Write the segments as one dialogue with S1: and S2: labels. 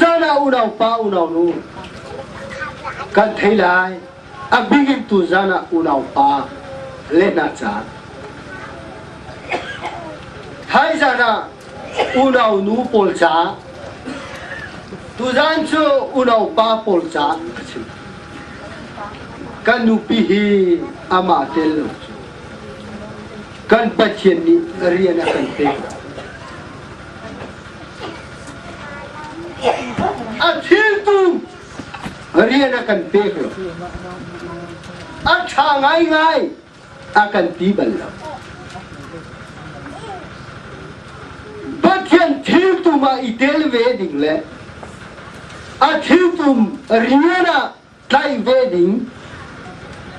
S1: zan ah unau pa unau nu kan thei lai. A bik in tu zan ah unau pa le hna ca. Thai zan ah unau nu pawl ca. Tuzan cu unau pa pawl ca ka chim. Kan nupi hi amah tel lo cu kan Pathian nih rian a kan pek. A thiltu rian a kan pek lo. A ṭha ngaingai a kan ti bal lo. Pathian thiltum ah i tel ve ding le a thiltum rian ah tlaih ve ding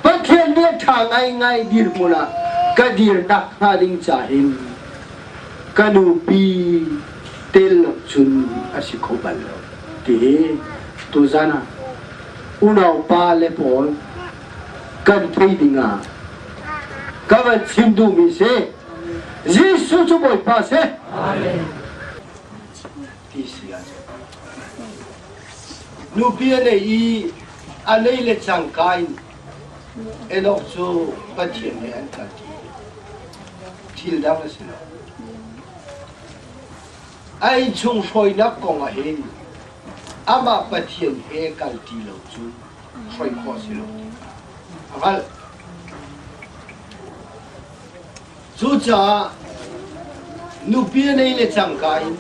S1: Pathian nih ṭha ngaingai dirhmun ah ka dirnak hnga ding ca hin ka nupi tel lo cun a si kho bal lo ti hi tuzan ah unaupa le pawl kan thei ding ah ka van chim duhmi si Jesuh cu Bawipa si ti si ahcun Nupi a nei i a nei le cangka in Enoch cu Pathian he an kalṭi. Thil dang a si lo. A innchung hruainak kong ah hin amah Pathian he kalṭi lo cu hruai khawh a si lo ti kha a hngalh. Cucaah nupi a nei le cangka in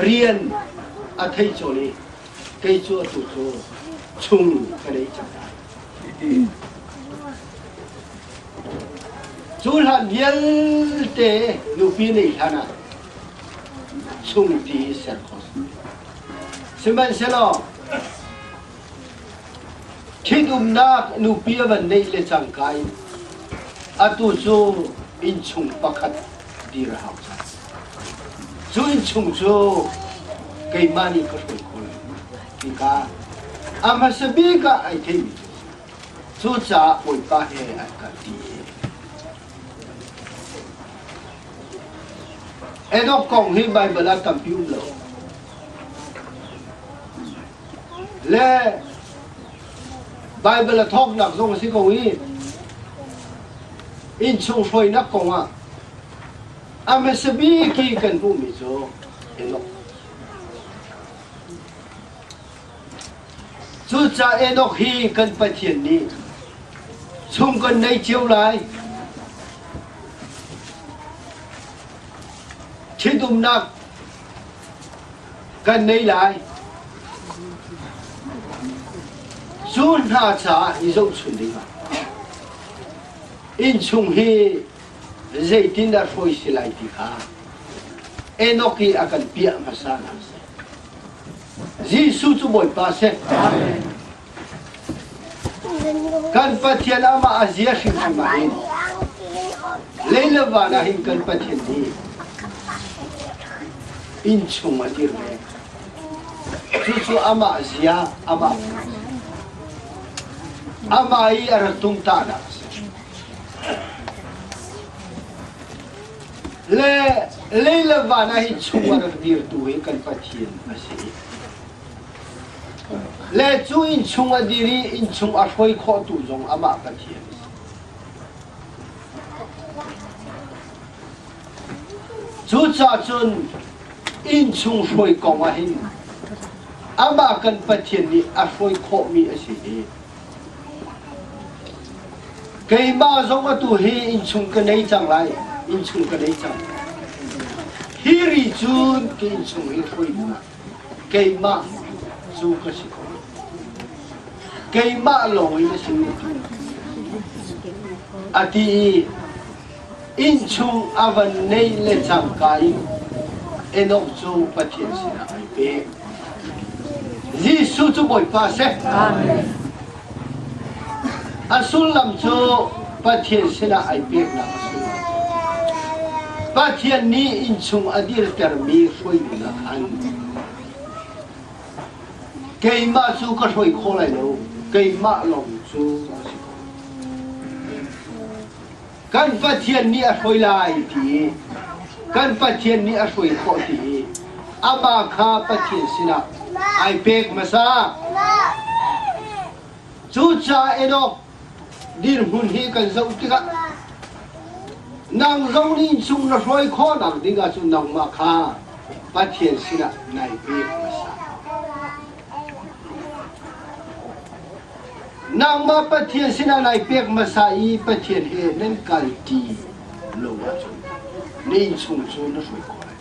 S1: rian a thei cawl i kei cu atu cu chung ka nei cang lai. Cu hlan vialte nupi nei hlan ah chung ti ser kho si. Sihmanhsehlaw Ṭhitumnak nupi a van neih le cangka in atu cu innchung pakhat dir a hau cang. Cu innchung cu keimah nih ka hruai kho lai tikah a hmasa bik ah ai theimi cu cucaah Bawipa he an kalṭi. Enoch kong hi Baibal ah tampi um lo. Le Baibal a thawknak zong a si ko i innchung hruainak kongah a hmasa bik i kan hmuhmi cu Enoch. Cucaah Enoch hi kan Pathian nih chung kan nei cio lai. Ṭhitumnak kan nei lai. Cu hna caah i zohchun dingah innchung hi zeitindah hruai si lai ti kha Enoch i a kan piah hmasa hna seh. Jesuh cu Bawipa seh. Kan Pathian amah a zia hrimhrim ah hin lei le van ah hin kan Pathian nih inn chung a dir ve. Cucu amah zia, amah amah i a rak tumtahnak a si. Le lei le van ah hin chung a rak dirtu hi kan Pathian a si. Le cu innchung a dir i innchung a hruai khawhtu zong amah Pathian a si. Cucaah cun innchung hruai kong ah hin amah kan Pathian nih a hruai khawhmi a si i keimah zong atu hi innchung ka nei cang lai, innchung ka nei cang. Hi ri cun ka innchung hi hruai dingah Keimah cu ka si kho lo. Keimah lawng in a si lo. A ti i innchung a van nei le cangka in Enoch cu Pathian sinah ai pek. Jesuh cu Bawipa seh. A sullam cu Pathian sinah ai peknak a sullam. Pathian nih innchung a dirtermi hruaitu ah khan keimah cu ka hruai kho lai lo, keimah lawng cu a si ko. Kan Pathian nih a hruai lai ti i kan Pathian nih a hruai khawh ti i. Amah kha Pathian sinah ai pek hmasa. Cucaah Enoch dirhmun hi kan zoh tikah nang zong nih innchung na hruai khawhnak ding ahcun nangmah kha Pathian sinah nai pek hmasa. Nangmah Pathian sinah nai pek hmasa i Pathian he nan kalṭi lo ahcun na innchung cu na hruai khawh lai.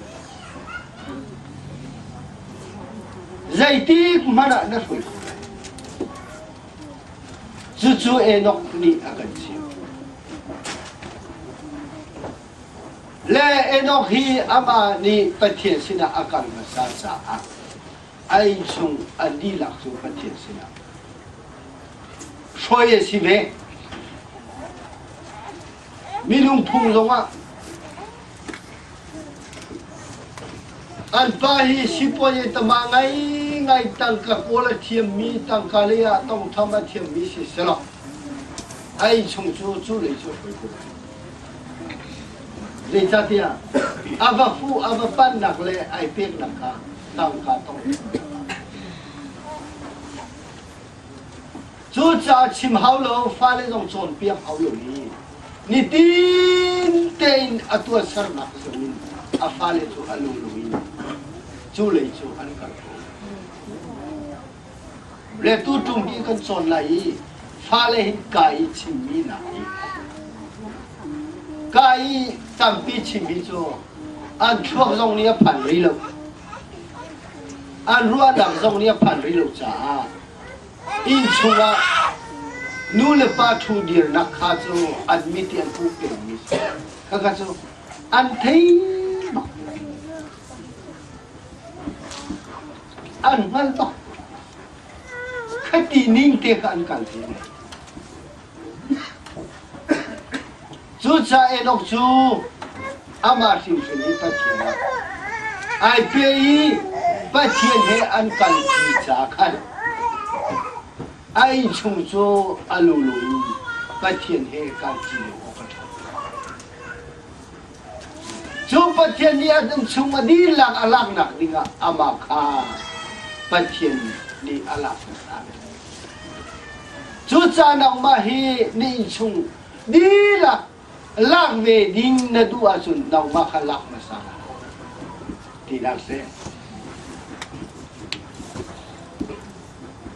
S1: Zeitik hmanh ah na hruai kho lai. Cucu Enoch nih a kan chimh. Le Enoch hi amah nih Pathian sinah a kal hmasa caah a innchung an dihlak cu Pathian sinah hruai a si ve. Minung phung zongah An pa hi sipuazi tama ngaingai tangka kawl a thiammi, tangka lei ah tongtham a thiammi si selaw a innchung cu cu lei cu a hruai ko lai. Zeicahtiah a va fuh, a va pannak le ai peknak kha tangka tongtham Cucaah chim hau lo, fale zong cawnpiak hau lo i nitin tein a tuahsernak zongin a fale cu a lunglo in cu lei cu an kal ko. Le tuṭum hi kan cawn lai i fale hin ka i chimmi nak hi ka i tampi chim hi cu an thluak zong nih a phan rih lo. An ruahnak zong nih a phan rih lo caah Inn chungah nu le pa ṭhu dirnak kha cu an mit i an hmuh pengmi si. Khakha cu an thei bak. An hngal bak. Khati ning te kha an kal ve. Cucaah Enoch cu amah hrimhrim i Pathian ah ai pe i Pathian he an kalṭi ca khan a innchung cu a lulu in Pathian he kalṭi lo awk a ṭha. Cu Pathian nih a innchung a dihlak a laknak dingah amah kha Pathian nih a lak hmasa. Cucaah nangmah hi na innchung dihlak lak ve ding na duh ahcun nangmah kha lak hmasa tinak si.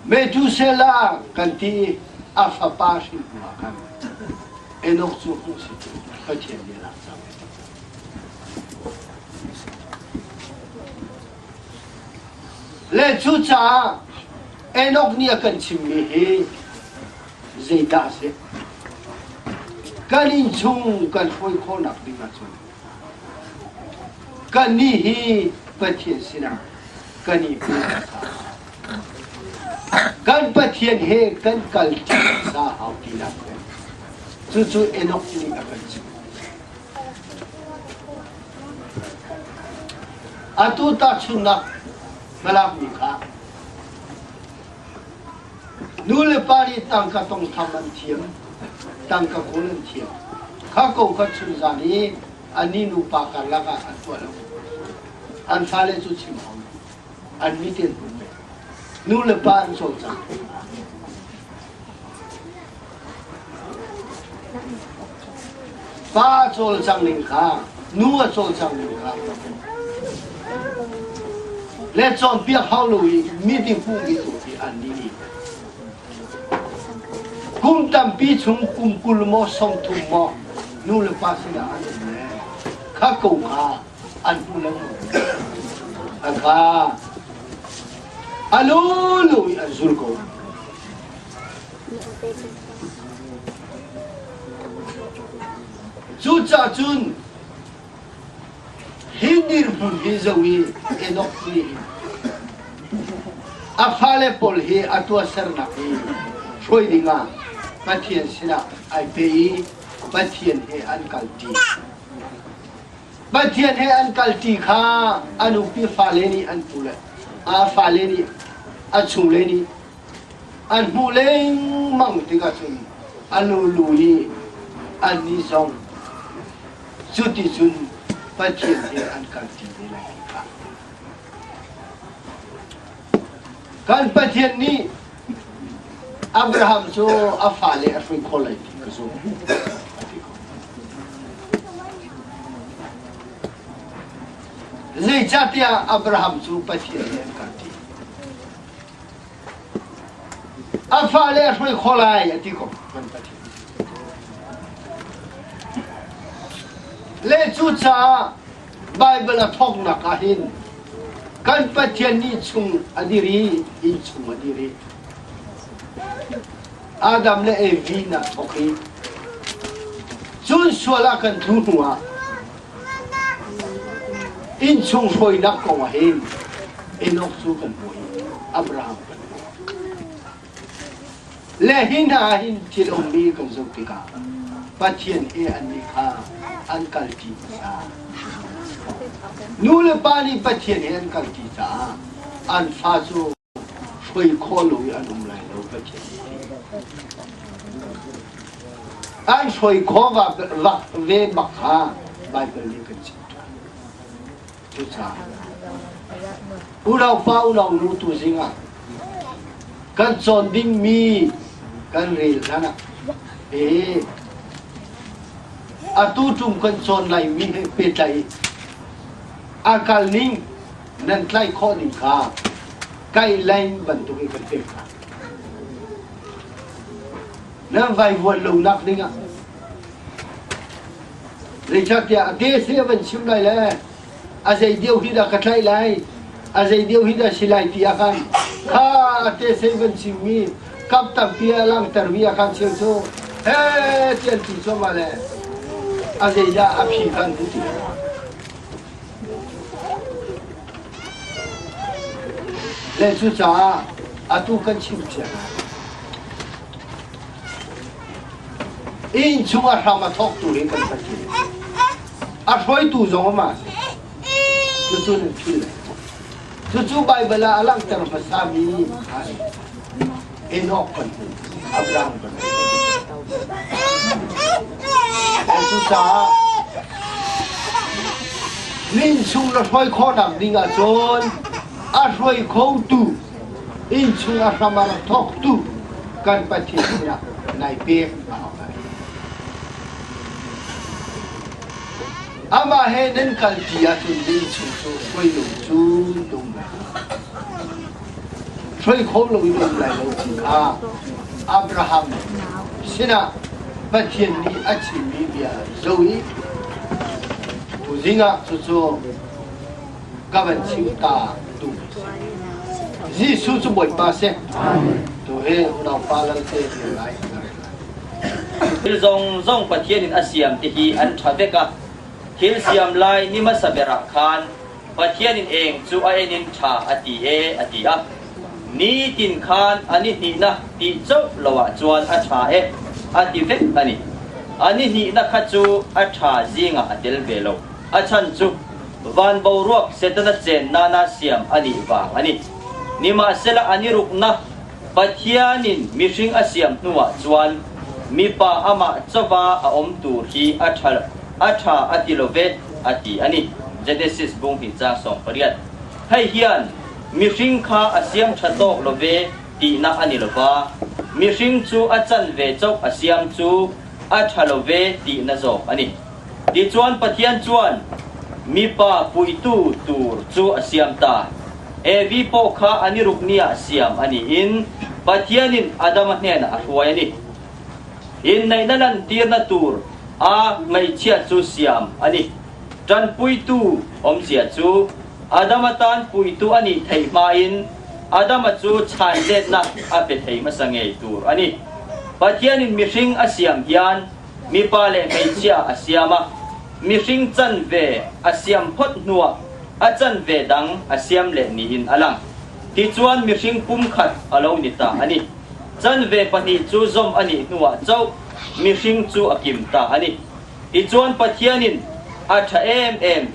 S1: Methuselah kan ti a fapa hrin hnu ah khan Enoch cu hmuh si cu Pathian nih a lak cang. Le cucaah Enoch nih a kan chimmi hi zeidah a si? Kan innchung kan hruai khawhnak ding ahcun kannih hi Pathian sinah kan i pe hmasa. Kan Pathian he kan kal ṭi hmasa hau tinak Cucu Enoch nih a kan chimh. Atu tahchunhnak hmalakmi kha nu le pa nih tangka tongtham an thiam, tangka kawl an thiam. Kha ko kha chunzan i ani nupa karlak ah an tuah lo. An fale cu chim hau lo. An mit in hmu ve. Nu le pa an cawlcang. Pa a cawlcang ning kha, nu a cawlcang ning kha le cawnpiak hau lo i miding hmuhmi tu hi an nih. Kum tampi chung kum 20 maw 30 maw nu le pa sinah an um le kha ko kha an hmu lo. A kha a lulu i an zul ko. Cucaah cun hi dirhmun hi zo i Enoch nih a fale pawl hi a tuahsernak hi hruai dingah Pathian sinah ai pe i Pathian he an kalṭi. Pathian he an kalṭi kha a nupi fale nih an pu le a fale nih a chungle nih An hmuh lengmang tikah cun a lulu i annih zong cuticun Pathian he an kalṭi ve lai ti kha. Kan Pathian nih Abraham cu a fale a hruai khawh lai ti ka zumh. Zeicahtiah Abraham cu Pathian nih an kalti. A fale a hruai khawh lai a ti ko kan Pathian. Le cucaah Baibal a thawknak ah hin kan Pathian nih chung a dir i inn chung a dir i Adam le Evi na thawk i cun sual ah kan tlu hnu ah innchung hruainak kong ah hin Enoch cu kan hmu i Abraham kan hmu. Le hi hna ah hin thil ummi kan zoh tikah Pathian he annih kha an kalṭi hmasa. Nu le pa nih Pathian he an kalṭi caah an fa cu hruai khawh lo i an um lai lo Pathian nih ti. An hruai khawh ve bak kha Baibal nih kan chim ṭhan. Cucaah unaupa unaunu tu zingah kan cawn dingmi kan rel hlan ah hihi atu ṭum kan cawn laimi he pehtlaih a kal ning nan tlaih khawh ning kha guideline bantuk in kan pek hna. Nan vaivuan lonak dingah Zeicahtiah a te si a van chim lai le a zei deuh hi dah ka tlaih lai, a zei deuh hi dah si lai ti ah khan kha a te sei van chimmi kap tampi a langhtermi ah khan cheu cu he ti an ti cuahmah le a zeidah a phi khan hmu ti. Le cucaah atu kan chim cia Inn chung a hram a thawktu hi kan Pathian. A hruaitu zong amah a si. Cucu nan philh lai. Cucu Baibal ah a langhter hmasami a si. Enoch kan hmu, Abraham kan hmu. Cucaah min chung na hruai khawhnak ding ahcun a hruai khotu innchung a hram a rak thawktu kan Pathian sinah nai pek a hau lai. Amah he nan kalṭi ahcun innchung cu hruai lo cu um lai lo. Hruai kho lo in um lai lo ti kha Abraham sinah Pathian nih a chimmi bia zoh i tuzing ah cucu ka van chim ta duh Jesuh cu Bawipa si. Tu hi unaupa Lalte bia lai na rel lai.
S2: Thil zongzong Pathian in a siam ti hi an ṭha vek a. Thil siam lai ni hmasa ber ah khan Pathian in eng cu a en in ṭha a ti e a ti a. Nitin khan a ni hnihnak ti coh lo ahcun a ṭha e a ti vek a ni. A ni hnihnak kha cu a ṭha zingah a tel ve lo. A chan cu van boruak Satan a cen nana siam a nih vang a ni. Nimahsela an i ruknak Pathian in mihring a siam hnuah chuan mipa amah chawva a um tur hi a ṭha a ṭha a ti lo ve a ti a ni. Genesis bung hi caang 18. Hei hian mihring kha a siam ṭha tawk lo ve tinak a ni lo va, mihring cu a can ve chok a siam cu a ṭha lo ve tina zawk a ni. Tichuan Pathian chuan mipa puitu tur cu a siam ta. Evi pawh kha an i ruk ni ah siam a ni in Pathian in Adam a hnenah a hruai a ni. Inneihna lantirna tur a hmeichhia cu siam a ni. Ṭanpuitu awmzia cu Adam atan puitu a nih theih hma in Adama cu chanletnak a pe thei hmasa ngei tur a ni. Pathian in mihring a siam hian mipa le hmeichhia a siam a, mihring canve a siam phot hnuah a canve dang a siam leh niin a lang. Tichuan mihring pumkhat a lo ni ta a ni. Canve pahnih cu zom a nih hnuah chauh mihring cu a kim ta a ni. Tichuan Pathian in a ṭha emem.